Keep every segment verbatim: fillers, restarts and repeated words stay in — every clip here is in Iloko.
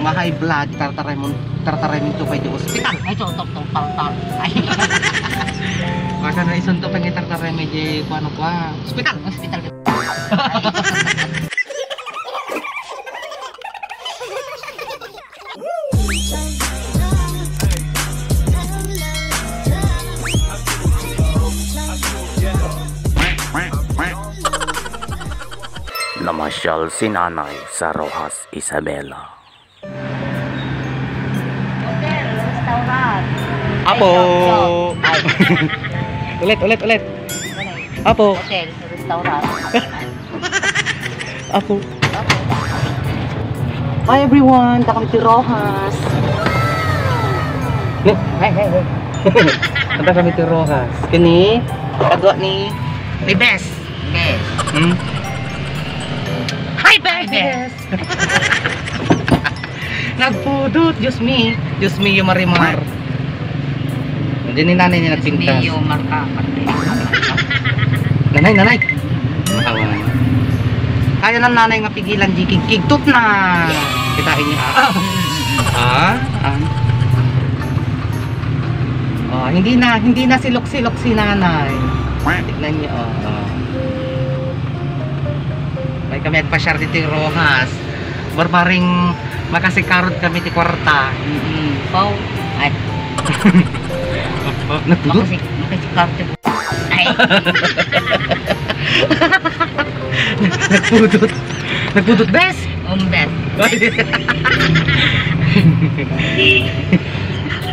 Ma-high blood, tartaray mo, tartaray mo to pay di ospital. Ay, ito, ito, ito, palpal. Ay. Baka na isunto pa nga tartaray mo di, kuano pa. Ospital, ospital. Namasyal si Nanay sa Roxas, Isabela. Hotel, restaurant. Apo. Ay, shop, shop. Ay. Ulit, ulit, ulit. Ano? Apo. Hotel, restaurant. Apo. Hi everyone, dakayo ti Roxas. No, hi, hi, hi. Dakayo ti Roxas. Kini, kadua ni, ni Bes. Bes. Hmm? Hi, Bes. Hi, Bes. Nagpudot, Diyos mi. Diyos mio, Marimar. Diay ni nanay ni nagpintas. Diyos mio, Marka, Marka. Nanay, nanay. Makawan. Kaya ng nanay nga pigilan, di kigkigtot na. Kitain niyo, ah. Ah, ah. Oh, hindi na, hindi na silok-silok si nanay. Tignan niyo, oh, oh. May kami agpasyar dito yung Roxas. Barbaring makasikarod kami ti kuarta. Mm-mm. Pau. Ay. Nagpudot? Makasi-, makasikarod ti bu-, ay. Nagpudot. Nagpudot, bes? Um, bes.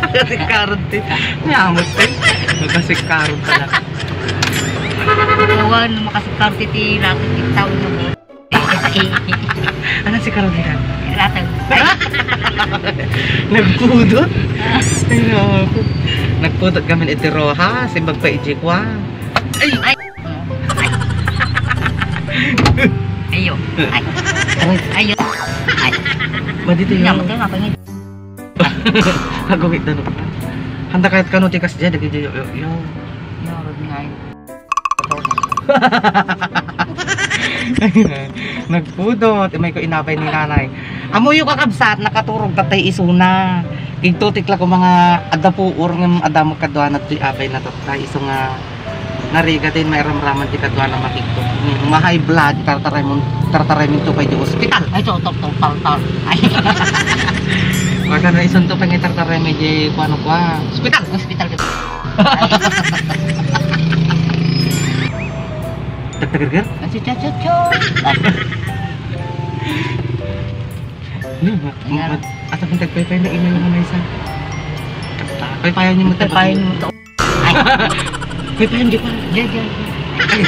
Makasikarod ti. Niyamot, eh. Makasikarod pala. Awan, makasikarod ti lapit ti tao, no? Ano si Carolina? Latag. Nagpudot? Ay, naku. Nagpudot kami iti Roxas, imbag pa iti kua. Ay! Ay! Ayo. Ay. Ayo. Ay. Madito yun. Yaman ka nga, pangit. Agawit na naman. Handa kahit kano ti kasdiay, dagiti yo, yo, yo. Yorod nga. Nagpudot, imayko inabay ni nanay. Ammoyo, kakabsat, nakaturog tattay isuna. Kigtutik la ko mga adda puor ngem adda mo kaduana toy abay na tattay isu nga narigat ti mairamraman ti kaduana makigtot. Ma-high blood, tartaray mo, tartaray mo to pay di ospital. Ay, to, to, to, tal, tal. Ay. Baka na isunto pa nga tartaray mo di kuano kua. Ospital, ospital. Tagtagargar? Ay, si Cha Cha Cha. Ay. Ano, ma-, Ayan. Ma-, ata kung tagpaypay na ina yung manay sa. Paypayan niyo mo to. Paypayan niyo to. Ay. Paypayan niyo pa. Diyan, diyan. Ay.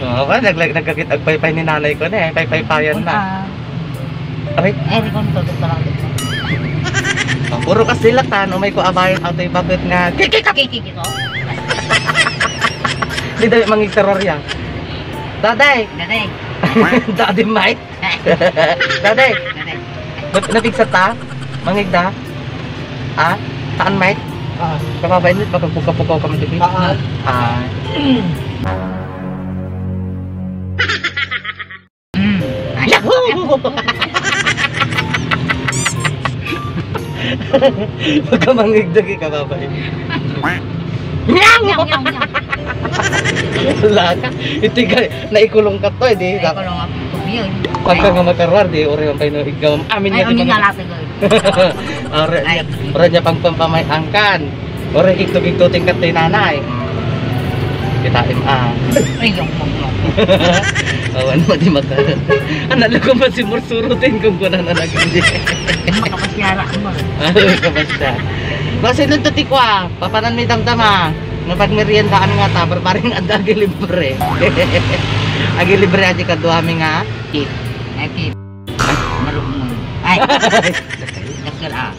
Oo, nag-, nag-, nagkakit agpaypay ni nanay ko na eh. Paypaypayan na. Ah. Aray. Ay, di ko nito, dito lang, dito. Oh, puro kasilatan, umay ko abayan, ato ipapit nga. Kikik! Kikik ito. Di dali mangigteror yan. Daday! Daday! Daddy Mike! Daday! Daday! Nap-, napigsa ta? Mangigda? Ah? Taan, Mike? Ah. Kababain mo, pagkapukaw-pukaw kami dito. Ah. Ah. Mm. Yahoo! Pagkamangigda kay kababay. Nyam! Nyam, nyam, nyam. Wala ka. Iti ka, naikulong ka to, eh, di. Naikulong ako, yun. Pagka nga makaruar, di, uri ang kayo igawam. Amin. Ay, nga amin nga labi ko. Ore niya, ore niya pang pampamay-angkan. Ore kigto-kigto tingkat ti nanay. Kita im, ah. Ay, yung pagmoko. Awan mo di maka. Anak ko man si Mursuro din kung kuna na nagindi. Makapasyara mo. Ah, makapasyara. Basta nun to ti kwa, papanan mi damdama. Nga pagmeriendaan nga ta, barbaring adda agi libre. Agi libre adi kadua mi nga. Kit. Ay, kit. Marunong. Ay. Dakkel, ah.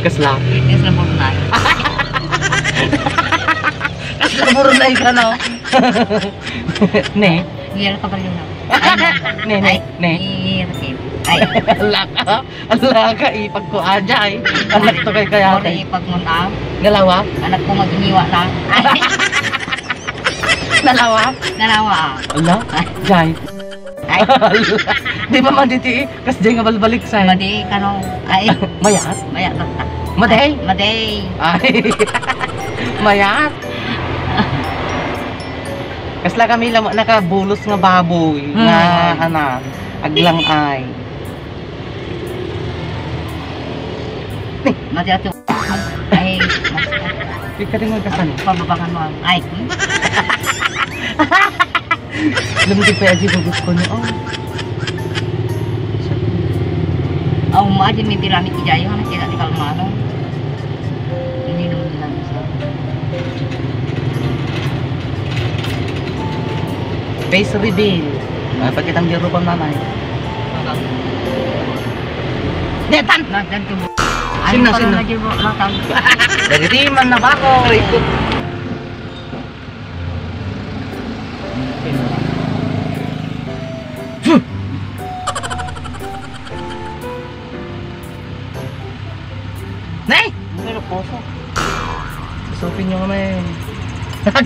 Kasla. Kasla Bornay. Kasla Bornay ka, no? Ne? Niyal ka ba yun, ah? Ne, ne, ne. Ay, Raquel. Ay. Ala ka. Ala ka, ipag ko aja, eh. Anak to kay kaya, ipag mo na. Nalawa? Anak ko maginiwa na. Ay. Nalawa? Nalawa, ah. Ala? Ay. Jay. Ay. Di ba madi ti, kas jay nga balbalik sa. Madi, kano, ay. Mayat? Mayat, basta. Madi? Ay, madi. Ay. Mayat? Kasla kami lang nakabulos nga baboy, hmm, nga, ay, ana, aglang-ay. Madi ato. Ay, mas. Di ka rin magkasan. Pababangan mo ang, ay. Lumikit pa yung aji gugus ko niya, oh. Aw, mo, aji may piramid ti jayo, nga nakita ti kalmano. Hindi naman lang isa. Face reveal. Ah, pagkita ang biro pa, nanay. Netan! Netan ko mo. Sino, sino? Dagiti man na ba ako? Nay! Ano na puso? Susupin nyo kami.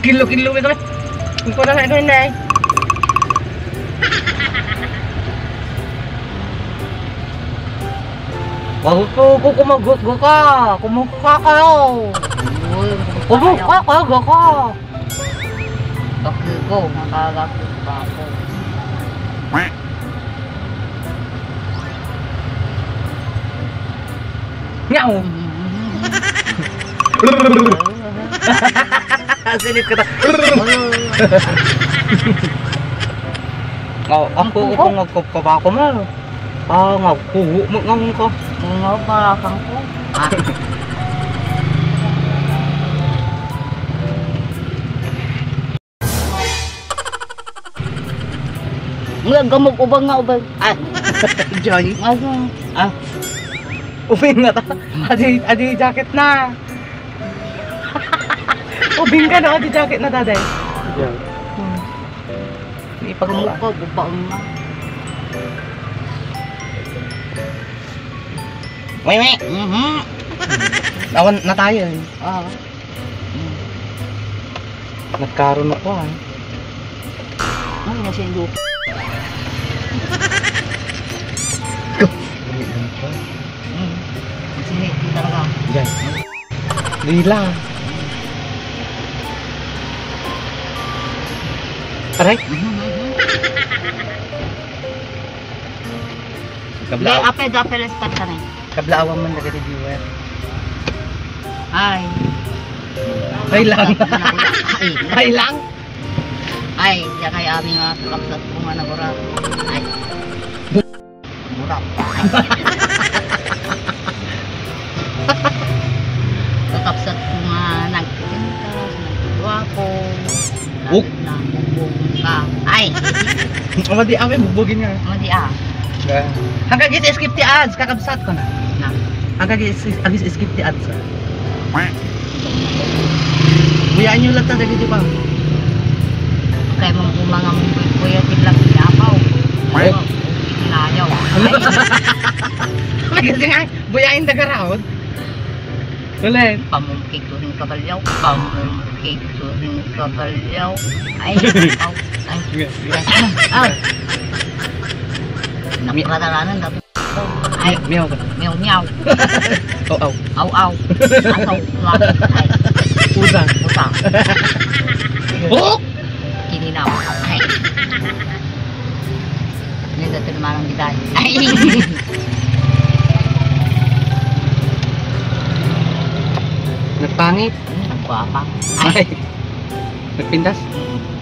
Kilo-kilo kami. Ang pala na ito, Nay. Wag ko, ko, kumugot-got ka. Kumugot ka kayo. Uy, kumugot ka kayo. Bakit ko? Makagapit pa ako. Meow! Silip ka ta. Oh, ako, ako, ako, ako, ako, ako, ako, Ah, nga, kugo mo nga ka. Nga, palakang ko. Ah. Nga, gamog ubang nga ubang. Ah. Joy. Ano? Ah. Ubing na ta. Adi, adi jacket na. Ubing ka na, adi jacket na, daday. Joy. Hmm. Ipagkuha. Ano ka, babaon na? Wait, wait. Mhm. Nawan na tayo eh. Ah. Nagkaroon ako ah. Ano na siya yung lupa? Hmm. Sige, talaga. Yan. Dila. Aray? Hindi, kabla-, apel, apel, start ka na eh. Kablaawan man dagiti viewer. Ay. Ay lang. Ay. Ay lang? Ay, diay kay amin nga kakabsat ko nga nagura. Ay. Murag. Kakabsat ko nga nagpintas, nagguwapo. Oh. Nagbugbog ka. Ay. Madi, ah, may bugbugin nga. Madi, ah. Yeah. Hanggang iti skip ti ads, kakabsat ko na. Na. Hanggang iti, agi skip ti ads, ah. Buyaan nyo lang ta dagiti pa. Kay mong umanga mong kuya ti vlog ni Apaw. Eh? Ay, kinayaw. Ay. Kasi nga, buyain daga raon. Ulit. Pamungkig to rin kabalyaw. Pamungkig to rin kabalyaw. Ay, aw. Ay. Ah. Napakararanan, dapat. Ay. Meow. Meow, meow. Oh, aw. Aw, aw. Asaw, lapit. Ay. Usang. Usang. Oh! Kininaw. Ay. Ano yung dati naman ang gitay? Ay. Nagpangit. Hmm, ang gwapa. Ay. Ay. Nagpintas. Hmm.